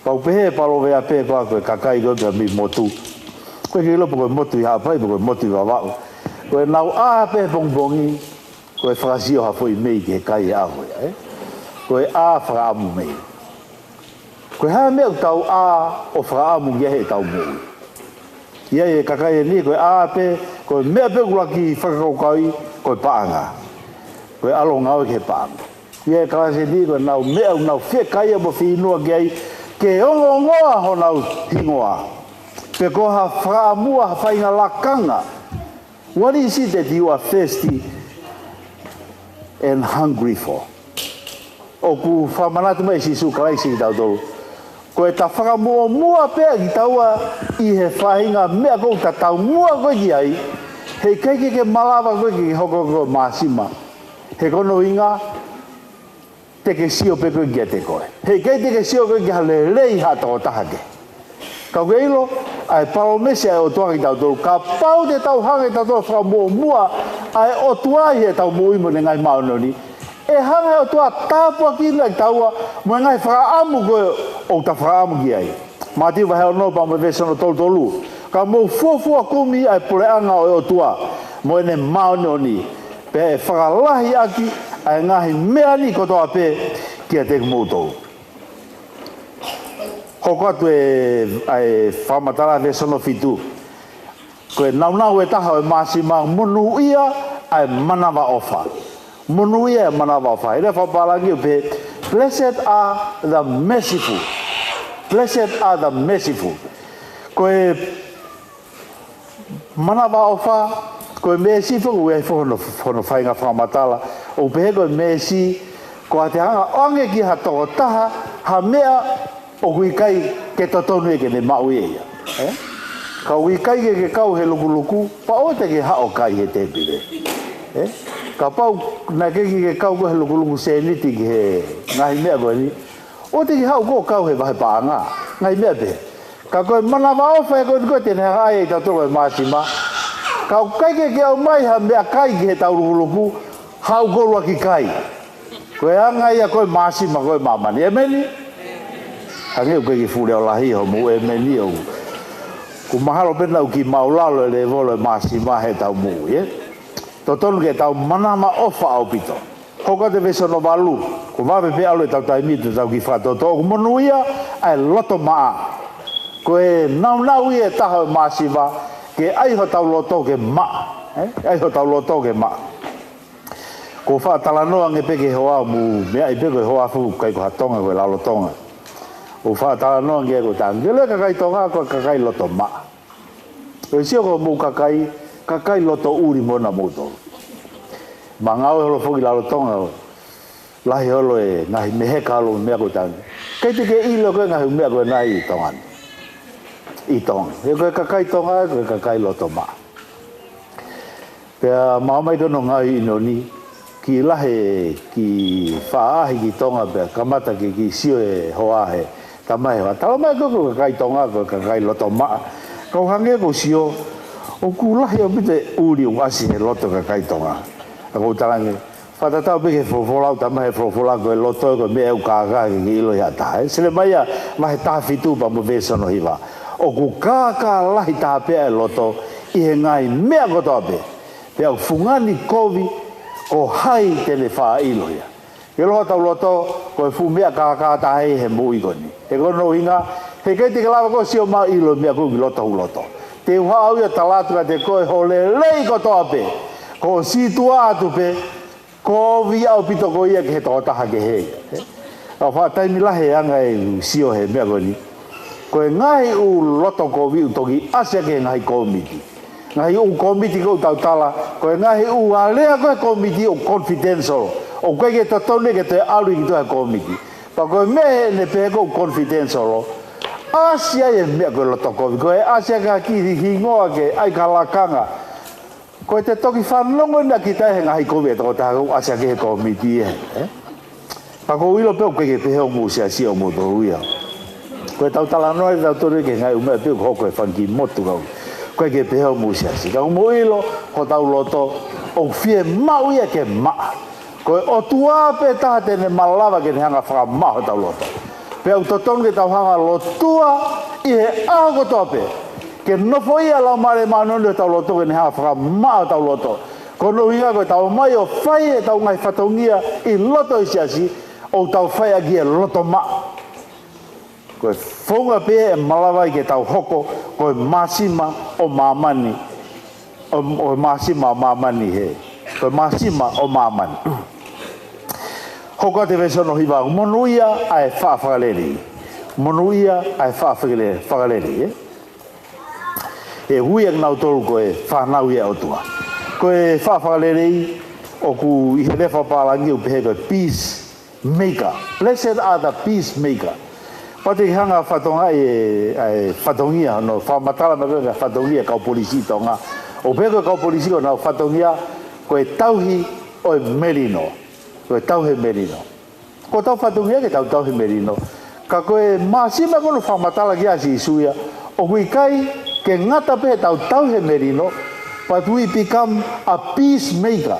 Pau pē he paloveape ko ē, ko e kakai ko ē pea mei motu. Ko e kei lopo ko e motu ʻi Haʻapai, ko e motu ʻi Vavaʻu. Ko ʻenau ʻā pē he pongipongi, ko e fakasio ha foʻi mei ki he kai he ʻaho ia, ē? Ko e ʻā fakaʻamu mei. Ko e hā e meʻa ʻoku tau ʻā ʻo fakaʻamu ki ai heʻetau moʻui? ʻI ai e kakai ʻe niʻihi ko e ʻā pē, ko e meʻa pē ʻoku ʻuluaki fakakaukauʻi, ko e paʻanga. Ko e ʻalu ʻo ngāue ki he paʻanga. ʻI ai e kalasi ʻe niʻihi ko ʻenau meʻa ʻoku nau fiekaia mo fieinua ki ai, ke ongoongoa honau hingoa. Pe ko ha fakaʻamua ha faʻahinga lakanga. What is it that you are thirsty and hungry for? ʻOku fakamanatu mai ʻe Sīsū Kalaisi kiate kitautolu, ko ʻeta fakamuʻomuʻa pē ʻa kitaua ʻi he faʻahinga meʻa ʻoku ta taumuʻa ko ē ki ai, heʻikai ke ke malava koe ke ke hoko ko e māsima. He ko hono ʻuhinga, te ke sio pē koe kiate koe. Heʻikai te ke sio koe ki ha lelei ha tokotaha kehe. Ka ʻoku ke ʻilo ʻa e palōmesi ʻa e ʻOtua kiate kitautolu, kapau te tau hanga ʻe tautolu ʻo fakamuʻomuʻa ʻa e ʻOtua ʻi heʻetau moʻui mo ʻene ngaahi māʻoniʻoni, ʻe hanga ʻe he ʻOtua ʻo tāpuakiʻi kitaua mo e ngaahi fakaʻamu ko ē ʻoku ta fakaʻamu ki ai. Mātiu vahe ono pea mo e veesi hono tolu tolu. Ka mou fuofua kumi ʻa e puleʻanga ʻo e ʻOtua mo ʻene māʻoniʻoni, pea ʻe fakalahi ʻaki ʻa e ngaahi meʻa ni kotoa pē kiate kimoutolu. Hoko atu e, ʻa e fakamatala veesi hono fitu. Ko e nāunau ʻe taha ʻo e māsima, monūʻia ʻa e manavaʻofa. Monūʻia ʻa e manavaʻofa. He lea fakapālangi ʻoku pehē, "Blessed are the merciful." Blessed are the merciful. Ko e manavaʻofa, ko e meesi foki ʻoku ʻi ai foki hono, hono faʻahinga fakamatala. ʻOku pehē ko e meesi, ko ʻete hanga ʻo ʻoange ki ha tokotaha ha meʻa ʻoku ʻikai ke totonu ia ke ne maʻu ia. Ē? Ka ʻoku ʻikai ke ke kau he lukuluku, pea ʻoua te ke haʻu ʻo kai he tēpile. Ē? Kapau naʻe ʻikai ke ke kau koe he lukuluku sēniti ki he ngaahi meʻa ko eni, ʻoua te ke haʻu koe ʻo kau he vahe paʻanga. Ngaahi meʻa pehē. Ka ko e manavaʻofa ē ko eni ko ē te ne hanga ʻo ʻai ʻe tautolu e māsima. Ka ʻoku ʻikai ke ke ʻomai ha meʻakai ki heʻetau lukuluku, haʻu koe ʻo ʻuluaki kai. Ko e anga ia ko ē māsima ko ē ʻa māmani. ʻĒmeni? Hangē ʻoku ʻikai ke fuʻu leʻo lahi hoʻomou ʻēmeni ʻoku. ʻOku mahalo pē naʻa ʻoku kiʻi māʻulalo e lēvolo e māsima heʻetau moʻui, ē? Totonu ke tau manavaʻofa ʻaupito. Hoko atu e veesi hono valu, kuo vave pē ʻalu ʻetau taimi te tau kiʻi fakatoto, ʻoku monūʻia ʻa e loto maʻa. Ko e nāunau ia ʻe taha ʻo e māsima, ke ʻai hotau loto ke maʻa. ʻE? ʻAi hotau loto ke maʻa. Ko e faʻa talanoa ange pē ki he hoa, mou meaʻi pē ko e hoa ʻoku ʻikai ko ha Tonga, ko e lalo Tonga. ʻOku faʻa talanoa ange ko e tangele kakai Tonga, ko e kakai loto maʻa. ʻOku sio ko hoʻomou kakai, kakai loto ʻuli moʻona moutolu. Mou ngāue holo foki lalo Tonga, lahi holo e ngaahi meheka holo meʻa ko e tangele. ʻIkai te ke ʻilo ko e ngaahi meʻa ko ena ʻi Tonga ni. ʻI Tonga. He ko e kakai Tonga, ko e kakai loto maʻa. Pea maʻu mai ko hono ngāue ʻi ʻIunioni, kiʻi lahi, kiʻi faʻa ʻaʻahi ki Tonga pea kamata ke kiʻi sio e hoa he, tamai he hoa. Talamai ko e, ko e kakai Tonga, ko e kakai loto maʻa. Kau hangē ʻoku ou sio, ʻoku lahi ʻaupito e ʻuli ʻoku ʻasi he loto kakai Tonga. ʻA ʻoku ou talaange, fakatatau pē ki he folofola, ʻoku talamai he folofola ko e loto ko e meʻa ʻoku kākā ke ke ʻilo ʻe ha taha. ʻE Selemaia vahe taha fitu pea mo e veesi hono hiva. ʻOku kākā lahi taha pē ʻa e loto ʻi he ngaahi meʻa kotoa pē. Pea ʻoku fungani kovi, ko hai te ne faʻa ʻilo ia. Ke ʻilo hotau loto, ko e fuʻu meʻa kākā taha ia he moʻui ko eni. He ko hono ʻuhinga, he ʻikai te ke lava koe ʻo sio mai ʻo ʻilo e meʻa ko ē ʻoku ʻi loto hoʻo loto. Te u haʻu au ia ʻo tala atu kiate koe hoʻo lelei kotoa pē. Ko hoʻo sītuʻa atu pē, kovi ʻaupito ko ia ki he tokotaha kehe. Ka ʻoku faʻa taimi lahi e anga ʻeku sio he meʻa ko eni. Ko e ngaahi ʻū loto kovi ʻoku toki ʻasi hake he ngaahi kōmiti. Ngaahi ʻū kōmiti ko ē ʻoku tau tala, ko e ngaahi ʻū alea ko ē he kōmiti ʻoku confidential. ʻOku ʻikai ke totonu ke toe ʻalu ki tuʻa he kōmiti. Pea ko e meʻa ʻeni pē ʻoku confidential, ʻasi ai e meʻa ko e loto kovi. Ko e ʻasi ai ha kiʻi hingoa ke ʻai ha lakanga. Ko e te toki fanongo ʻena kita he ngaahi kovi e tokotaha ʻoku ʻasi hake he kōmiti ē, ē? Ka ʻoku ou ʻilo pē ʻoku ʻikai ke pehē hoʻomou siasi ʻomoutolu ia. Ko e tau talanoa ʻe tautolu ki he ngaahi ʻū meʻa pē ʻoku hoko he fanga kiʻi motu kau. ʻOku ʻikai ke pehē hoʻomou siasi. Ka ʻoku mou ʻilo, ko hotau loto, ʻoku fiemaʻu ia ke maʻa. Ko e ʻOtua pē taha te ne malava ke ne hanga ʻo fakamaʻa hotau loto. Pea ʻoku totonu ke tau hanga ʻo lotua ʻi he ʻaho kotoa pē. Ke nofoʻia e Laumālie Māʻoniʻoni ʻi hotau loto ke ne hanga ʻo fakamaʻa hotau loto. Ko hono ʻuhinga ko ʻetau ō mai ʻo fai ʻetau ngaahi fatongia ʻi loto ʻi he siasi, ʻoku tau fai ʻaki e loto maʻa. Ko e founga pē ʻe malava ai ke tau hoko ko e māsima ʻo māmani. ʻO, ʻo māsima ʻo māmani he. Ko e māsima ʻo māmani. Hoko atu e veesi hono hiva, monūʻia ʻa e faʻa fakalelei. Monūʻia ʻa e faʻa fakale-, fakalelei, ē? ʻE ui ʻa kinautolu ko e fānau ia ʻo e ʻOtua. Ko e faʻa fakalelei ʻoku ʻi he lea fakapālangi ʻoku pehē ko e peace maker. Blessed are the peace maker. Pea te ke hanga ʻo fatongia e, e fatongia, hono fakamatala mai ko e fatongia kau polisi Tonga. ʻOku pehē ko e kau polisi ko ʻenau fatongia ko e tauhi ʻo e melino. Ko e tauhi e melino. Ko hotau fatongia ke tau tauhi e melino. Ka ko e māsima ko ē naʻe fakamatala ki ai ʻa Sīsū ia, ʻoku ʻikai ke ngata pē heʻetau tauhi e melino, but we become a peacemaker.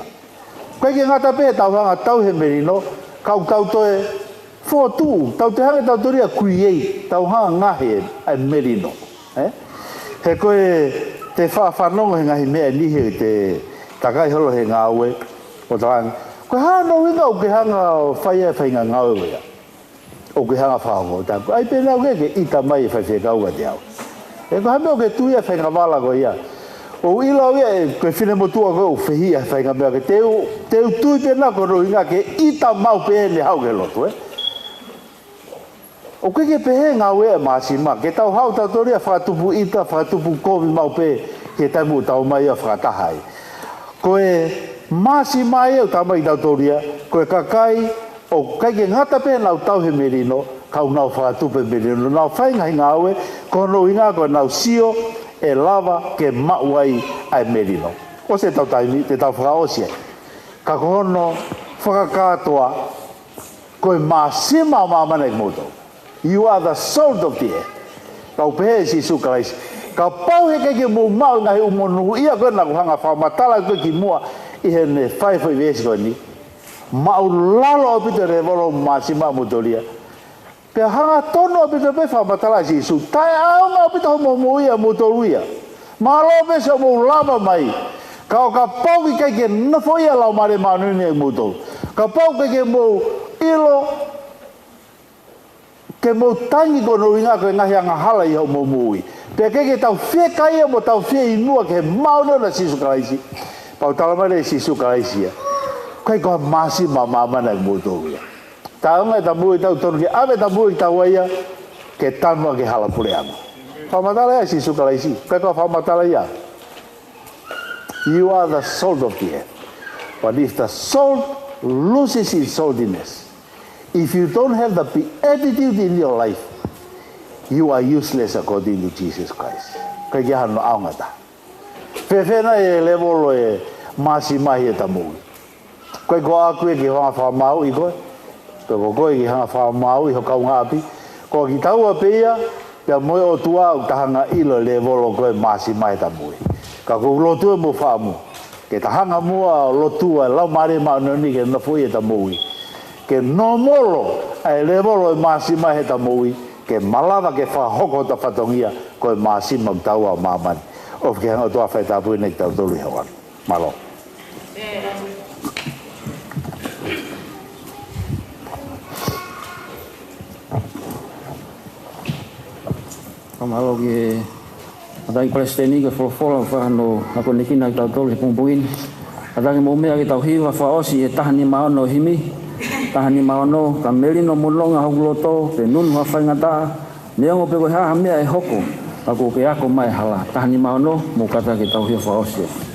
ʻIkai ke ngata pē heʻetau hanga ʻo tauhi e melino, ka ʻoku tau toe fokotuʻu, tau toe hanga ʻe tautolu ia ʻo create, tau hanga ʻo ngaohi e, e melino. Ē? He ko e te faʻa fanongo he ngaahi meʻa ni he te takai holo he ngāue, ʻo talaange, ko e hā hono ʻuhinga ʻoku ke hanga ʻo fai ai e faʻahinga ngāue ko ia. ʻOku ke hanga ʻo fakahoko. Taku, ʻai pē naʻa ke, ke ʻita mai e faifekau kiate au. Ē, ko e hā e meʻa ʻoku ke tui ai e faʻahinga vala ko ia. ʻOku ou ʻilo au ia, ē, ko e finemotuʻa ko ē ʻoku fehiʻa he faʻahinga meʻa ko ē. Te u, te u tui pē naʻa ko hono ʻuhinga ke ʻita maʻu pē ʻene haʻu ki he lotu, ē. ʻOku ʻikai ke pehē e ngāue ʻa e māsima, ke tau haʻu tautolu ia ʻo fakatupu ʻita, fakatupu kovi maʻu pē, he taimi ʻoku tau ō mai ʻo fakataha ai. Ko e māsima ia ʻoku tau ō mai tautolu ia, ko e kakai ʻoku ʻikai ke ngata pē heʻenau tauhi e melino, ka ʻoku nau fakatupu e melino, nau fai e ngaahi ngāue, ko hono ʻuhinga ko ʻenau sio ʻe lava ke maʻu ai ʻa e melino. ʻOsi ʻetau taimi, te tau fakaʻosi ai. Ka ko hono fakakātoa, ko e māsima ʻo māmani ʻa kimoutolu. You are the salt of the earth. Pea ʻoku pehē ʻe Sīsū Kalaisi, kapau he ʻikai ke mou maʻu e ngaahi ʻū monūʻia ko ē naʻa ku hanga ʻo fakamatala ko ē kimuʻa ʻi heʻene fai e foʻi veesi ko eni, māʻulalo ʻaupito e lēvolo māsima ʻamoutolu ia. Pea hangatonu ʻaupito pē e fakamatala ʻa Sīsū, taʻeʻaonga ʻaupito hoʻomou moʻui ʻamoutolu ia. Mālō pē siʻomou lava mai. Ka ʻo kapau ʻoku ʻikai ke nofoʻia e Laumālie Māʻoniʻoni ʻamoutolu, kapau ʻoku ʻikai ke mou ʻilo, ke mou tangi ko hono ʻuhinga ko e ngaahi angahala ʻi hoʻomou moʻui. Pea ʻikai ke tau fiekaia mo tau fieinua ki he māʻoniʻoni ʻa Sīsū Kalaisi. Pea ʻoku talamai ʻe Sīsū Kalaisi ia, ʻikai ko ha māsima ʻa māmani ʻoku mou tō ia. Taʻeʻaonga e tamuʻi, tau tonu ke ʻave e tamuʻi ʻoku tau ʻi ai, ke tanu ʻaki e hala puleʻanga. Fakamatala ia ʻa Sīsū Kalaisi, ʻikai ko ha fakamatala ia. You are the salt of the earth. But if the salt loses its saltiness, if you don't have the beatitude in your life, you are useless according to Jesus Christ. ʻIkai ke ʻi ai hano ʻaonga ʻe taha. Fēfē nai e lēvolo e māsima ʻi he tamuʻi? ʻIkai ko ʻaku ia ke hanga ʻo fakamāuʻi koe, pe ko koe ke hanga ʻo fakamāuʻi ho kaungāʻapi. Ko kitaua pē ia, pea mo e ʻOtua ʻoku ta hanga ʻo ʻilo e lēvolo ko ē e māsima ʻi he tamuʻi. Ka ʻoku ou lotua mo fakaʻamu ke ta hanga muʻa ʻo lotua e Laumālie Māʻoniʻoni ke nofoʻia e tamuʻi, ke nōmolo ʻa e lēvolo e māsima ʻi he tamuʻi, ke malava ke fakahoko hota fatongia ko e māsima ʻoku tau ʻi ai ʻi māmani. ʻOfa ke hanga ʻe he ʻOtua ʻo fai tāpuekina kitautolu ʻi he ʻaho ni. Mālō. Fakamālō ki he Tangataʻeiki Palesiteni ki he folofola ʻoku fai hono akonekina kitautolu he pongipongi ni. Kātaki mou meʻa ke tau hiva fakaʻosi e taha nima ono himi. Taha nima ono, ka melino mo nonga hoku loto, pe nunu ha faingataʻa, neongo pe ko e hā ha meʻa ʻe hoko, ka kuo ke ako mai e hala. Taha nima ono, mou kātaki ke tau hiva fakaʻosi.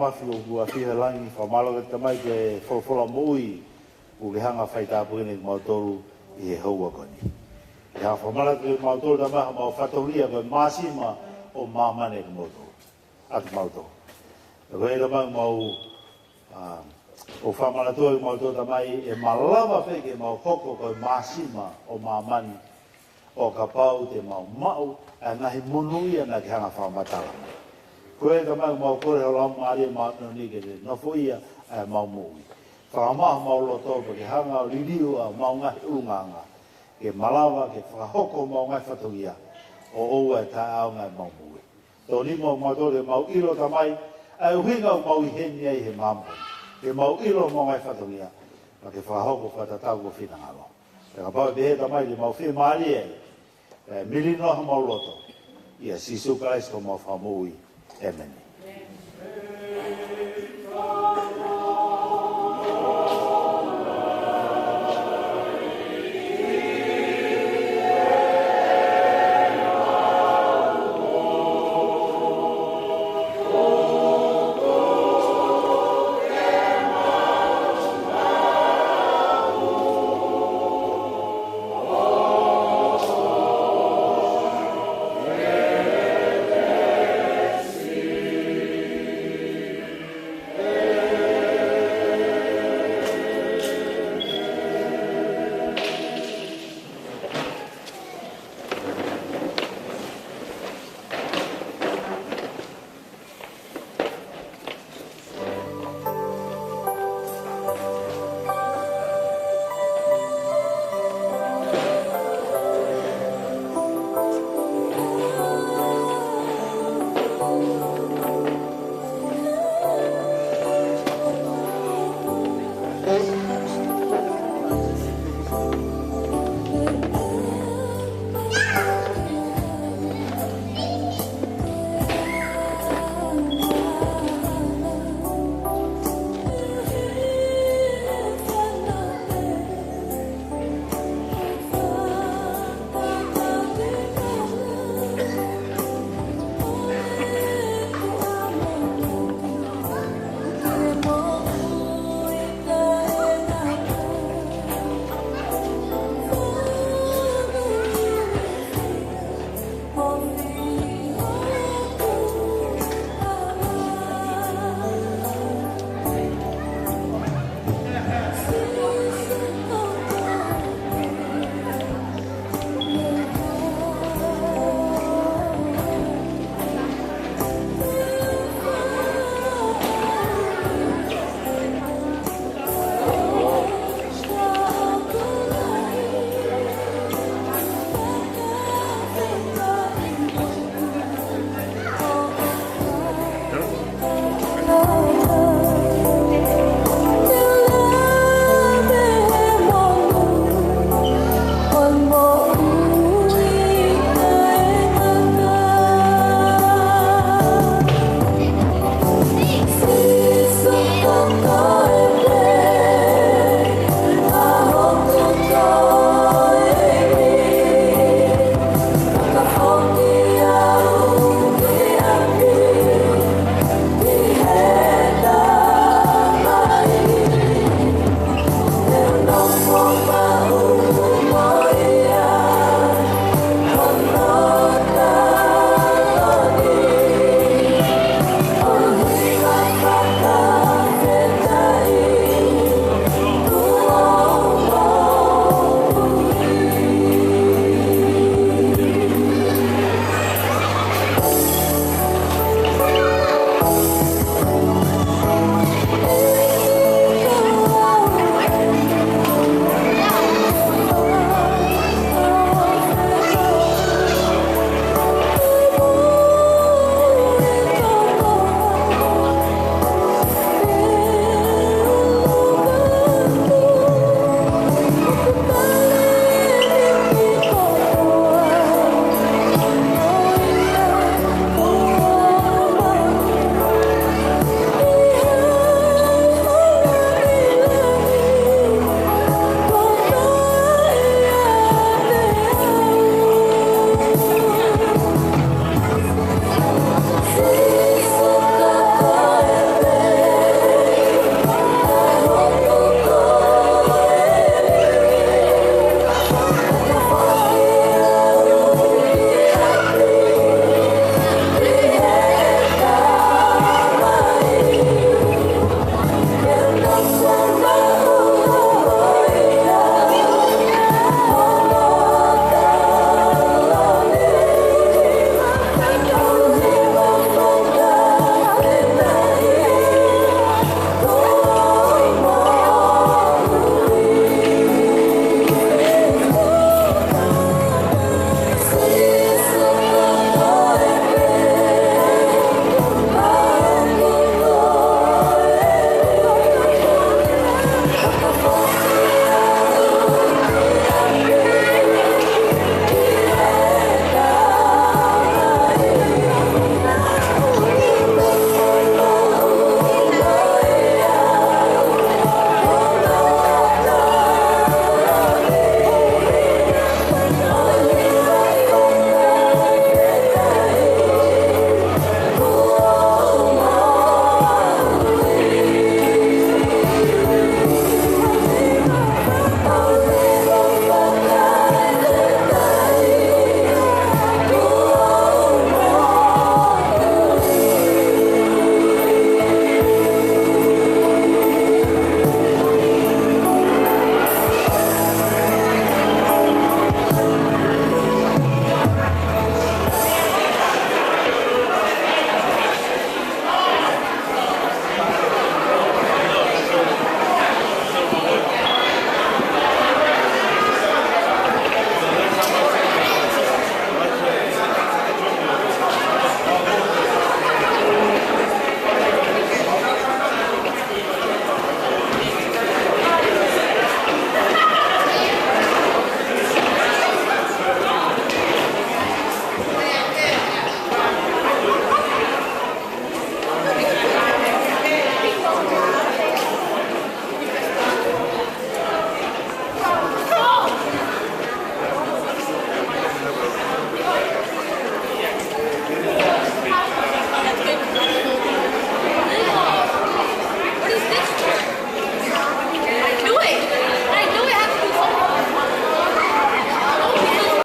Afi ʻoku afi he langi, fakamālō ki he Tamai ki he folofola moʻui, ʻoku ke hanga ʻo faitāpuekina kimautolu ʻi he houa ko eni. Ke hanga ʻo fakamālō kiate kimautolu Tamai homau fatongia ko e māsima ʻo māmani kimautolu. ʻA kimautolu. Ko e Tamai mau, ʻa, ʻoku fakamālō atu kimautolu Tamai ʻe malava pē ke mau hoko ko e māsima ʻo māmani ʻo kapau te mau maʻu ʻa e ngaahi monūʻia naʻa ke hanga ʻo fakamatala mai. Ko e Tamai mau kole ho Laumālie Māʻoniʻoni ke ne nofoʻia ʻa e mau moʻui. Fakamaʻa homau loto pea ke hanga ʻo liliu ʻa homau ngaahi ʻulungaanga. Ke malava ke fakahoko homau ngaahi fatongia ʻo ʻoua ʻe taʻeʻaonga ʻa e mau moʻui. Tō ni mau mau tole mau ʻilo Tamai, ʻa e ʻuhinga ʻoku mau ʻi heni ai he māmani. Ke mau ʻilo homau ngaahi fatongia, pea ke fakahoko fakatatau ki ho finangalo. Pea kapau ʻe pehē Tamai te mau fiemālie ai, ʻe milino homau loto. ʻIa Sīsū Kalaisi ko homau Fakamoʻui. ʻĒmeni.